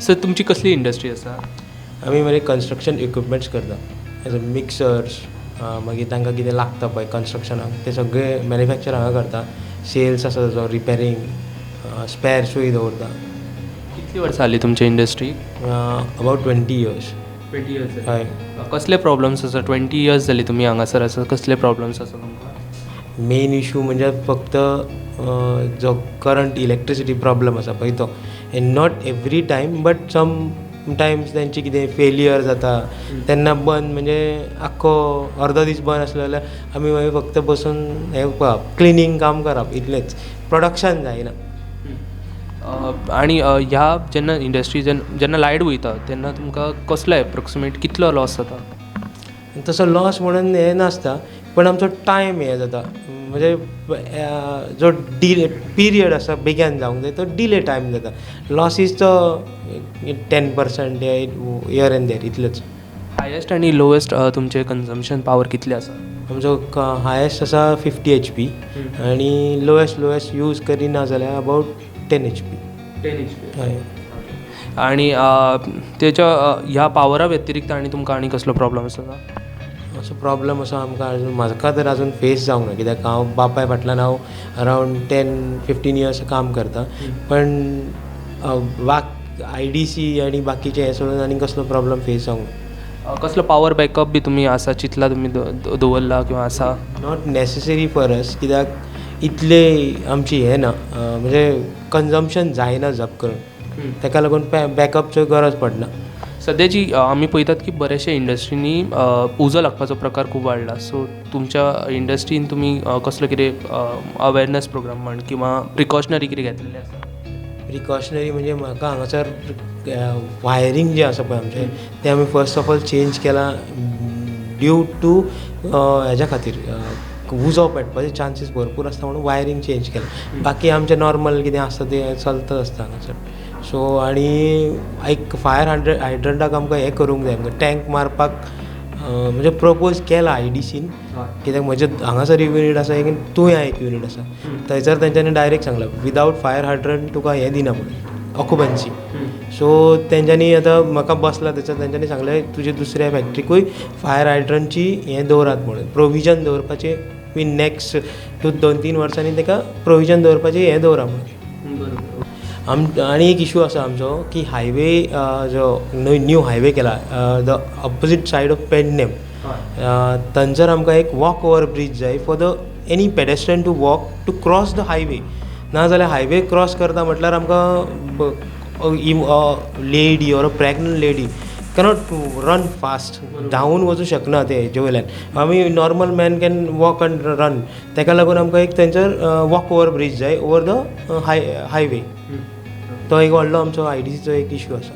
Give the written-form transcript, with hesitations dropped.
Sir, तुमची कसली industry आसा? आमी मरे कन्स्ट्रक्शन इक्विपमेंट्स करता, एज अ मिक्सर्स. मागीर तांकां कितें लागता पळय कन्स्ट्रक्शनाक, ते सगळे मॅन्युफॅक्चर हांगा करता. सेल्स आसा ताजो, रिपेरींग, स्पॅर्सूय दवरता. कितली वर्सां जाली तुमच्या इंडस्ट्रीक? About 20 years. 20 years? हय. कसले प्रॉब्लम्स आसा? 20 इयर्स जाली तुमी हांगासर आसा, कसले प्रॉब्लम्स आसा तुमकां? मेन इशू म्हणजे फक्त जो करंट इलेक्ट्रिसिटी प्रॉब्लम आसा पळय तो, and not every time but sometimes तेंचे कितें फेलियर जाता तेन्ना बंद, म्हणजे आख्खो अर्दो दीस बंद आसलो जाल्यार आमी मागीर फक्त बसून हें पळोवप, क्लिनींग काम करप, इतलेंच. प्रोडक्शन जायना. आनी ह्या जेन्ना इंडस्ट्री जेन्ना लायट वयता तेन्ना तुमकां कसलो एप्रोक्सिमेट कितलो लॉस जाता? तसो लॉस म्हणून हें नासता, पण आमचो टायम हें जाता, म्हणजे जो डिले पिरियड आसा बेग्यान जावंक जाय तो डिले टायम जाता. लॉसीस तो 10% here and there, इतलेच. हायेस्ट आनी लोवेस्ट तुमचें कन्जम्पशन पावर कितलें आसा? आमचो हायेस्ट आसा 50 HP आनी लोएस्ट यूज करिना जाल्यार अबावट 10 HP. 10 HP? हय. आनी तेच्या ह्या पावरा व्यतिरिक्त आनी तुमकां आनी कसलो प्रॉब्लम आसा? असो प्रॉब्लम असो आमकां आजून, म्हाका तर आजून फेस जावंक ना, कित्याक हांव बापाय फाटल्यान हांव अरावंड 10-15 इयर्स काम करता. पण आयडीसी आनी बाकीचे हें सोडून आनी कसलो प्रॉब्लम फेस जावंक ना. कसलो पावर बॅकअप बी तुमी आसा चिंतला, तुमी दवरला किंवा आसा? Not necessary for us, कित्याक इतले आमची हें ना, म्हणजे कन्जम्पशन जायना जप करून, ताका लागून बॅकअपच्यो गरज पडना. सद्याची आमी पळयतात की बऱ्याचशा इंडस्ट्रींनी उजो लागपाचो प्रकार खूब वाडला. सो तुमच्या इंडस्ट्रीन तुमी कसलो कितें अवेरनस प्रोग्राम म्हण किंवा प्रिकॉशनरी कितें घेतलेलें आसा? प्रिकॉशनरी म्हणजे म्हाका हांगासर वायरींग जें आसा पळय आमचें, तें आमी फर्स्ट ऑफ ऑल चेंज केलां ड्यू टू हेज्या खातीर, उजो पेटपाचे चान्सीस भरपूर आसता म्हणून वायरींग चेंज केलां. बाकी आमचें नॉर्मल कितें आसता तें चलतच आसता हांगासर. सो आनी एक फायर हायड्रंटाक आमकां हें करूंक जाय, टँक मारपाक म्हणजे प्रपोज केला आयडीसीन, कित्याक म्हजे हांगासर एक युनीट आसा, एक तुयां एक युनीट आसा. थंयसर तेंच्यांनी डायरेक्ट सांगलां, विदावट फायर हायड्रंट तुका हें दिना म्हणून ऑकुपन्सी. सो तेंच्यांनी आतां म्हाका बसला थंयसर, तेंच्यांनी सांगलें, तुजे दुसऱ्या फॅक्ट्रिकूय फायर हायड्रंटची हें दवरात म्हणून, प्रोविजन दवरपाचें इन नॅक्स्ट 2-3 वर्सांनी ताका प्रोविजन दवरपाचें हें दवरा म्हणून. आनी एक इशू आसा आमचो की हायवे जो न्यू हायवे केला, the opposite side of Pernem, थंयसर आमकां एक वॉक ओवर ब्रीज जाय for the any pedestrian to walk to cross the highway. नाजाल्यार हायवे क्रॉस करता म्हटल्यार आमकां lady or a pregnant lady cannot run fast, धांवून वचूं शकना ते हेजे वयल्यान. आमी normal man can walk and run. ताका लागून आमकां एक थंयसर वॉक ओवर ब्रीज जाय ओवर the highway. तो एक व्हडलो आमचो आयडीसीचो एक इशू आसा.